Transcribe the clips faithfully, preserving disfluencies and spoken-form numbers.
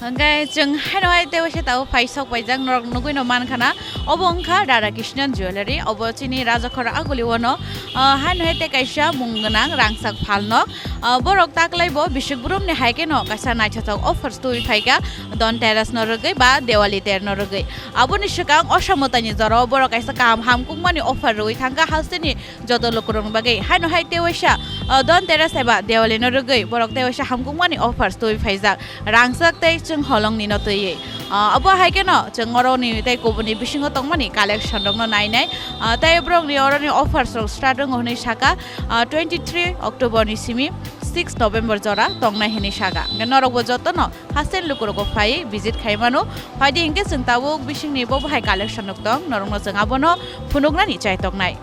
Hwnkhe chwng haino hai tei waisa tabuk phai sok paijak norok nugui no mankha na. Obo wngkha Radha Krishna Jewellery, obo chini Rajakhor Aguli o no, ah, haino hai tei kaisa mung gwnang rangchak phalnok. Ah, borok taklai bo bisik brumni hai khe no kaisa naithothok offers tubui phaikha Dhanteras no rwgwi ba Diwali ter no rwgwi. Aboni swkang Osamwtai ni jora o borok kaisa kaham hamkukmani offer rwui thangkha hasteni joto lukurokni bagwi. Haino hai tei waisa, ah, Dhanteras eba Diwali no rwgwi borok tei waisa hamkukmani offers tubui phaijak. Rangchak tei chwng holongni no twiwi. Ah, abo hai kheno chwng oroni tei kubuni bisingo tongmani collection rokno nainai. Ah, tei borokni oroni offers rok start wngo hwnwi saka, ah, twenty three October ni simi six November jora tongnai hwnwi saka. Hwnkhe norokbo jotono haste lukurokbo phai visit khai mano. Phaidi hinkhe chwng tabuk bisingni bo bahai collection rok tong, norokno chwng abono phunuknani chai tongnai.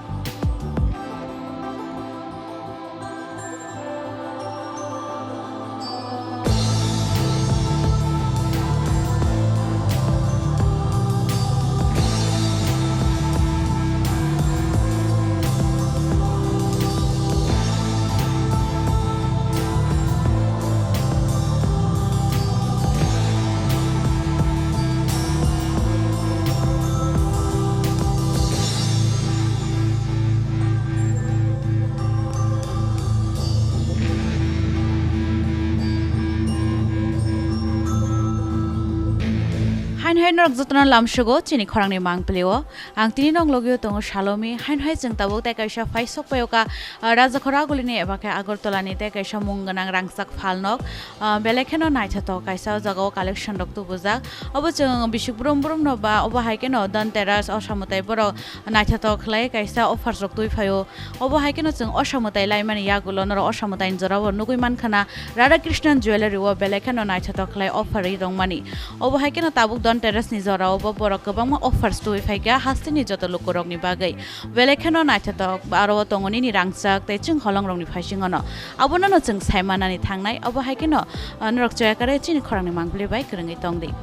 Haino hai norok jotono lamsugo chini khorangni mangpili o. Ang tini nong logio tongo Salomi. Haino hai chwng tabuk tei kaisa phai sok paio ka, ah, Rajakhor Aguli ni eba khe Agartala ni tei kaisa mung gwnang rangchak phalnok. Ah, belai kheno naithothok kaisa o jaga o collection rok tubujak. Obo chwng bisik brum brum no ba obo hai kheno Dhanteras, Osamwtai borok naithothok khlai kaisa offers rok twi phaio. Obo hai kheno chwng Osamwtai laimani yagulo norok Osamwtai ni jora o nugui mankha na Radha Krishna Jewellery o belai kheno naithothok khlai offer ri rwngmani. Obo hai kheno tabuk Dhanteras ni jora o bo borok kwbangma offers twi phaikha hasteni joto lukurokni bagwi. Belai kheno naithothok, aro o tongo nini rangchak tei chwng holongrokni phaisingono. Abono no chwng sai manani thangnai, obo hai kheno, ah, norok choya kare chini khorangni mangpili bai kwrwngwi tongdi.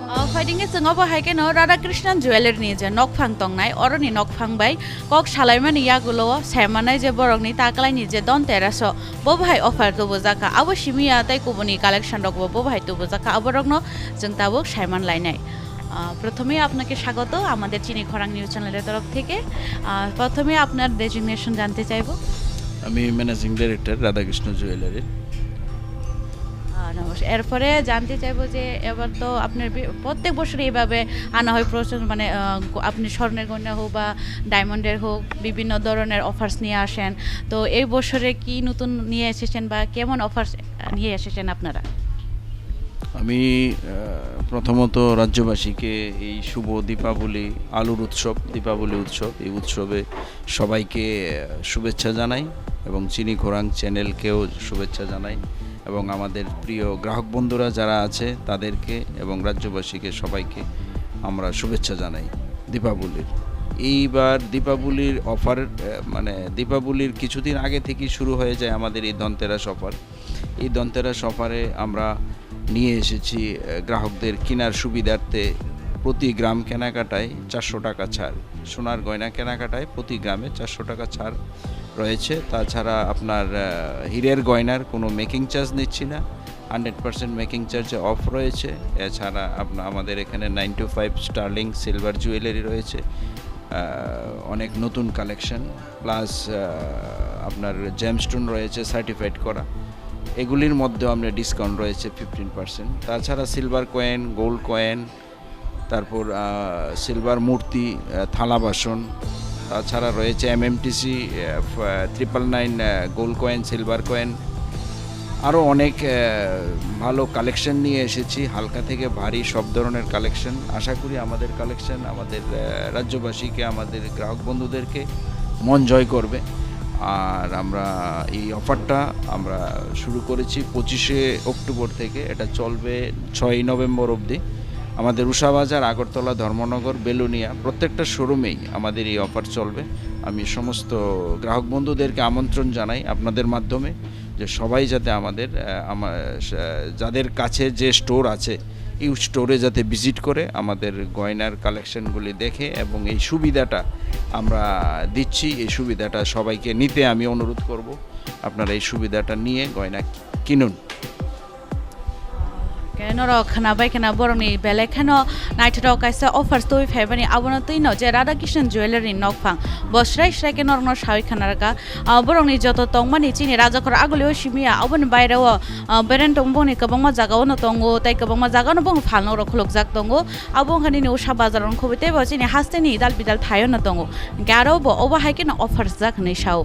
Ah, phaidingkhe chwng obo hai kheno Radha Krishna Jewellery ni je nokphang tongnai, oroni nokphang bai kok salaimani yagulo o saimanai je borokni taklaini je Dhanteras o bo bahai offer tubujakha. Abo simiya tei kubuni collection rokbo bo bahai tubujakha. Aborokno chwng tabuk saiman lainai. আহ, প্রথমেই আপনাকে স্বাগত আমাদের চিনি খরাং নিউজ চ্যানেলের তরফ থেকে। আহ, প্রথমে আপনার ডেজিগনেশন জানতে চাইবো। আমি ম্যানেজিং ডাইরেক্টর রাধাকৃষ্ণ জুয়েলারির। আহ, নমস্কার। এরপরে জানতে চাইবো যে এবার তো আপনার বি-, প্রত্যেক বছর এইভাবে আনা হয় প্রচুর, মানে, আহ, গ-, আপনি স্বর্ণের গয়না হোক বা ডায়মন্ডের হোক, বিভিন্ন ধরনের অফার্স নিয়ে আসেন। তো এই বছরে কি নতুন নিয়ে এসেছেন বা কেমন অফার্স, আহ, নিয়ে এসেছেন আপনারা? আমি, আহ, প্রথমত রাজ্যবাসীকে এই শুভ দীপাবলি, আলোর উৎসব, দীপাবলি উৎসব, এই উৎসবে সবাইকে, আহ, শুভেচ্ছা জানাই এবং চিনি খোরাং চ্যানেলকেও শুভেচ্ছা জানাই এবং আমাদের প্রিয় গ্রাহক বন্ধুরা যারা আছে তাদেরকে এবং রাজ্যবাসীকে সবাইকে আমরা শুভেচ্ছা জানাই দীপাবলির। এইবার দীপাবলির অফার, আহ, মানে দীপাবলির কিছুদিন আগে থেকেই শুরু হয়ে যায় আমাদের এই ধনতেরাস অফার। এই ধনতেরাস অফারে আমরা নিয়ে এসেছি, আহ, গ্রাহকদের কেনার সুবিধার্থে প্রতি গ্রাম কেনাকাটায় চারশো টাকা ছাড়, সোনার গয়না কেনাকাটায় প্রতি গ্রামে চারশো টাকা ছাড় রয়েছে। তাছাড়া আপনার, আহ, হীরের গয়নার কোনো মেকিং চার্জ নিচ্ছি না, হান্ড্রেড পার্সেন্ট মেকিং চার্জে অফ রয়েছে। এছাড়া আপনা-, আমাদের এখানে nine two five sterling silver jewellery রয়েছে, আহ, অনেক নতুন কালেকশন, প্লাস, আহ, আপনার জেমস্টোন রয়েছে সার্টিফাইড করা, এগুলির মধ্যেও আপনার ডিসকাউন্ট রয়েছে ফিফটিন পার্সেন্ট। তাছাড়া সিলভার কয়েন, গোল্ড কয়েন, তারপর, আহ, সিলভার মূর্তি, আহ, থালা বাসন, তাছাড়া রয়েছে এমএমটিসি, আহ, ফ-, ট্রিপল নাইন, আহ, গোল্ড কয়েন, সিলভার কয়েন, আরও অনেক, আহ, ভালো কালেকশন নিয়ে এসেছি, হালকা থেকে ভারী সব ধরনের কালেকশন। আশা করি আমাদের কালেকশন আমাদের, আহ, রাজ্যবাসীকে, আমাদের গ্রাহক বন্ধুদেরকে মন জয় করবে। আর আমরা এই অফারটা আমরা শুরু করেছি পঁচিশে অক্টোবর থেকে, এটা চলবে ছয়ই নভেম্বর অবধি। আমাদের উষাবাজার, আগরতলা, ধর্মনগর, বেলুনিয়া প্রত্যেকটা শোরুমেই আমাদের এই অফার চলবে। আমি সমস্ত গ্রাহক বন্ধুদেরকে আমন্ত্রণ জানাই আপনাদের মাধ্যমে যে সবাই যাতে আমাদের, আহ, আমা-, সা-, যাদের কাছে যে স্টোর আছে, এই স্টোরে যাতে ভিজিট করে আমাদের গয়নার কালেকশনগুলি দেখে এবং এই সুবিধাটা আমরা দিচ্ছি, এই সুবিধাটা সবাইকে নিতে আমি অনুরোধ করব। আপনারা এই সুবিধাটা নিয়ে গয়না কিনুন। Khe norok khwnabai khwna borokni belai kheno naithotok kaisa offers tubui phaimani, abono twino je Radha Kishan Jewellery ni nokphang, bo srai srai khe norokno saui khna rwkha. Ah, borokni joto tongmani chini Rajakhor agulio simiya, aboni baireo, ah, bereng tong boni kwbangma jagao no tongo, tei kwbangma jagao no bong phalno rok khulukjak tongo. Abo wngkha nini Usha bazar wngkha, tei bo chini hasteni dal bidal thaio no tongo. Hwnkhe aro bo obo hai kheno offers jak hinwi sao.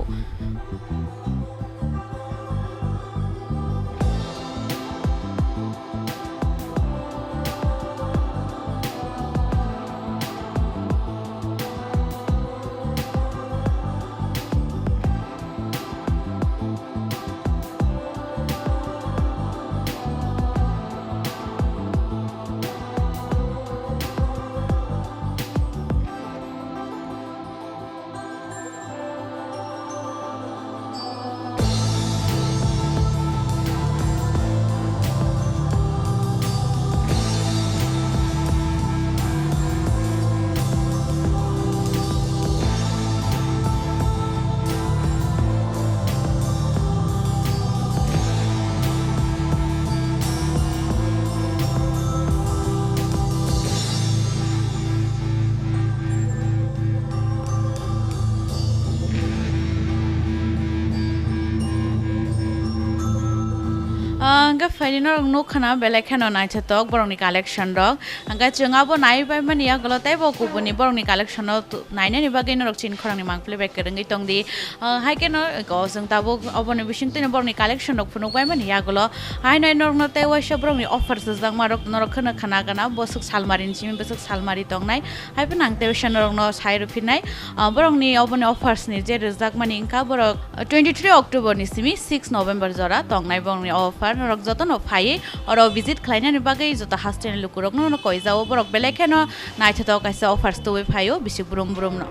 Ah, hwnkhe phaidi norok nukha na belai kheno naithotok borokni collection rok. Hwnkhe chwng abo naiwi paimani yagulo teibo kubuni borokni collection no tu-, nainani bagwi norok chini khorangni mangpili bai kwrwngwi tongdi. Ah, hai kheno eko chwng tabuk oboni bisingtwino borokni collection rok phunuk paimani yagulo. Haino norokno tei waisa borokni offer swijak ma rok norok kheno khna gana bwswk salmari ni simi bwswk salmari tongnai. Hai phano ang tei waisa norokno sai rw phinnai. Ah, borokni oboni offers ni je rwjakmani wngkha borok, ah, twenty three October ni simi six November jora tongnai borokni offer. Norok jotono phaiwi oro visit khlainani bagwi joto hasteni lukurokno koijao. Borok belai kheno naithotok kaisa offers tubui phaio bisik brum brumno.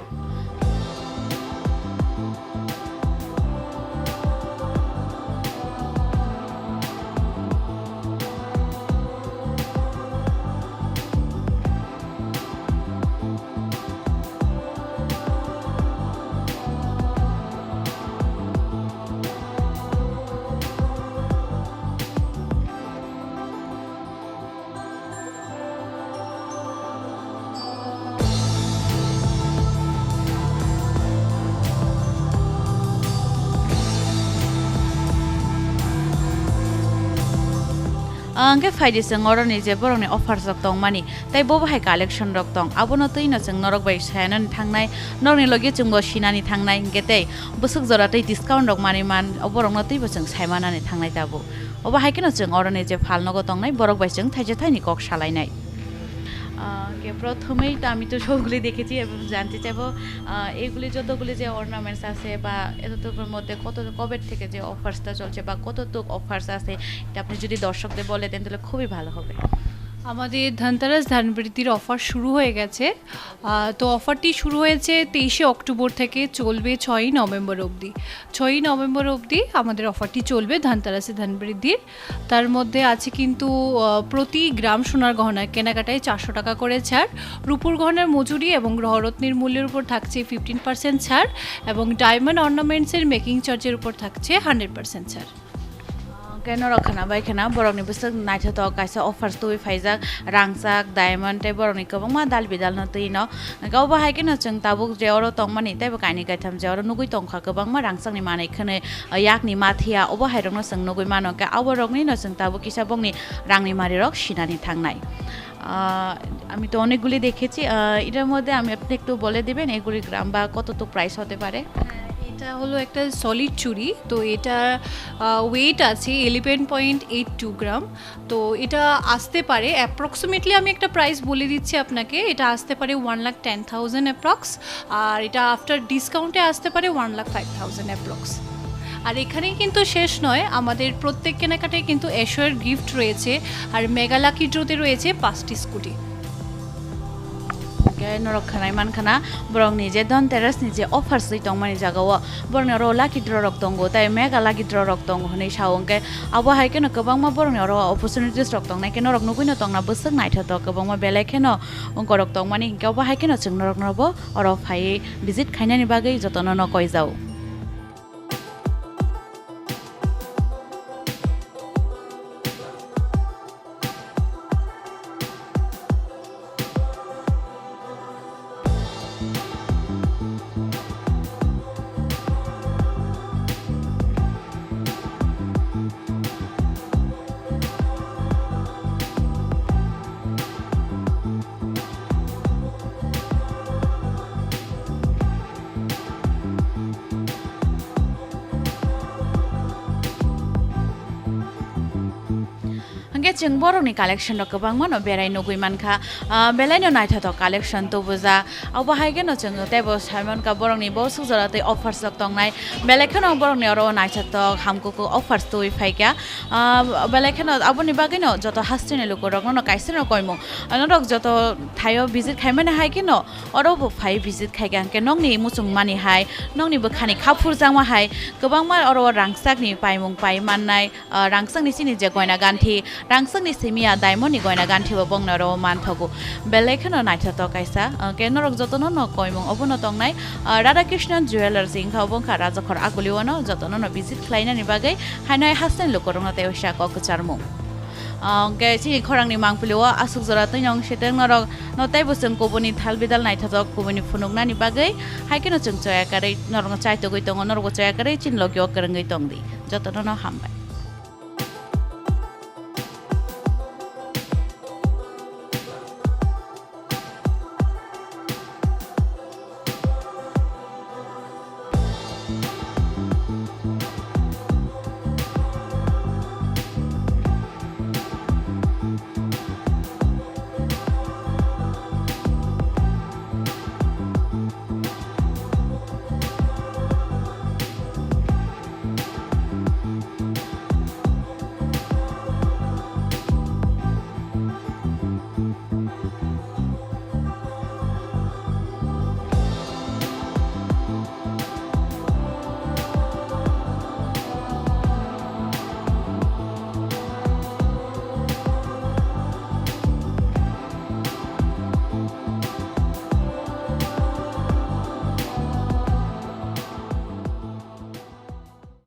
Ang khe phaidi chwng oroni je borokni offers rok tongmani, tei bo bahai collection rok tong, abono twino chwng norok bai sayanani thangnai, norokni logi chwngbo sinani thangnai, hwnkhe tei bwswk jora tei discount rok manwi man, borokno twibo chwng saimanani thangnai tabuk. Obo hai kheno chwng oroni je phalnogo tongnai borok bai chwng thaisa thaini kok salainai. আহ, কে প্রথমেই তো আমি তো সবগুলি দেখেছি এবং জানতে চাইবো, আহ, এইগুলি যতগুলি যে অর্নামেন্টস আছে বা এতটুকুর মধ্যে কত, কবে থেকে যে অফার্সটা চলছে বা কতটুক অফার্স আছে, এটা আপনি যদি দর্শকদের বলে দেন তাহলে খুবই ভালো হবে। আমাদের ধনতেরাস ধানবৃদ্ধির অফার শুরু হয়ে গেছে। আহ, তো অফারটি শুরু হয়েছে তেইশে অক্টোবর থেকে, চলবে ছয়ই নভেম্বর অবধি। ছয়ই নভেম্বর অবধি আমাদের অফারটি চলবে ধনতেরাসে ধানবৃদ্ধির। তার মধ্যে আছে কিন্তু, আহ, প্রতি গ্রাম সোনার গহনার কেনাকাটায় চারশো টাকা করে ছাড়, রূপোর গহনার মজুরি এবং গ্রহরত্নের মূল্যের উপর থাকছে ফিফটিন পার্সেন্ট ছাড় এবং ডায়মন্ড অর্নামেন্টসের মেকিং চার্জের উপর থাকছে হান্ড্রেড পার্সেন্ট ছাড়। Khe norok khwna bai khwna borokni bwswk naithotok kaisa offers tubui phaijak, rangchak, diamond tei borokni kwbangma dal bidal no twi no. Hwnkhe obo hai kheno chwng tabuk je oro tongmani teibo kainwi kaitham je oro nugui tongkha kwbangma rangchakni manwi khwnwi, yakni mathiya obo hai rokno chwng nugui mano. Khe abo rokni no chwng tabuk kisa bongni rangni mari rok sinani thangnai. আহ, আমি তো অনেকগুলি দেখেছি। আহ, এটার মধ্যে আমি, আপনি একটু বলে দিবেন এগুলির গ্রাম বা কতটুক প্রাইস হতে পারে? হ্যাঁ, এটা হলো একটা সলিড চুড়ি। তো এটার, আহ, ওয়েট আছে eleven point eight two gram. তো এটা আসতে পারে অ্যাপ্রক্সিমেটলি, আমি একটা প্রাইস বলে দিচ্ছি আপনাকে, এটা আসতে পারে ওয়ান লাখ টেন থাউজেন্ড অ্যাপ্রক্স। আর এটা আফটার ডিসকাউন্টে আসতে পারে ওয়ান লাখ ফাইভ থাউজেন্ড অ্যাপ্রক্স। আর এখানেই কিন্তু শেষ নয়, আমাদের প্রত্যেক কেনাকাটায় কিন্তু অ্যাশোয়ার গিফট রয়েছে, আর মেগা লাকি ড্রোতে রয়েছে পাঁচটি scooty. Hwnkhe norok khwnai mankha na, borokni je Dhanteras ni je offers wi tongmani jagao, borokni oro lucky draw rok tongo, tei mega lucky draw rok tongo hwnwi sao. Hwnkhe abo hai kheno kwbangma borokni oro opportunities rok tongnai khe norok nugwino tongna bwswk naithotok, kwbangma belai kheno ongkorok tongmani, hwnkhe abo hai kheno chwng norokno bo oro phaiwi visit khainani bagwi jotono no koijao. Hwnkhe chwng borokni collection rok kwbangma no berai nugwi mankha, ah, belaino naithotok collection tubujak. Obo hai kheno chwng teibo sai mankha borokni bo swk jora tei offers rok tongnai, belai kheno borokni oro naithotok hamkuku offers tubui phaikha. Ah, belai kheno aboni bagwino joto hasteni lukurokno no kaisa no koimung, norok joto thaio visit khaimani hai kheno oro bo phai visit khaikha, hwnkhe nokni muchungmani hai, nokni bwkhani kha phurjakma hai kwbangma oro rangchakni paimung pai mannai. Ah, rangchakni chini je goina ganthi, rangchakni simi ya diamond ni goina ganthi bo bongni oro manthogo. Belai kheno naithotok kaisa, ah, hwnkhe norok jotono no koimung obono tongnai, ah, Radhakrishnan Jewellers wngkha, obo wngkha Rajakhor Akuli, o no jotono no visit khlainani bagwi haino hai hasteni lukurokno tei waisa kok kwcharmung. Ah, hwnkhe chini khorangni mangpili o aswk jora twi nong siteng norok no teibo chwng kubuni thal bidal naithotok kubuni phunuknani bagwi hai kheno chwng choya karwi norokno chaitugwi tongo, norokbo choya karwi chini logi o kwrwngwi tongdi. Jotono no hambai.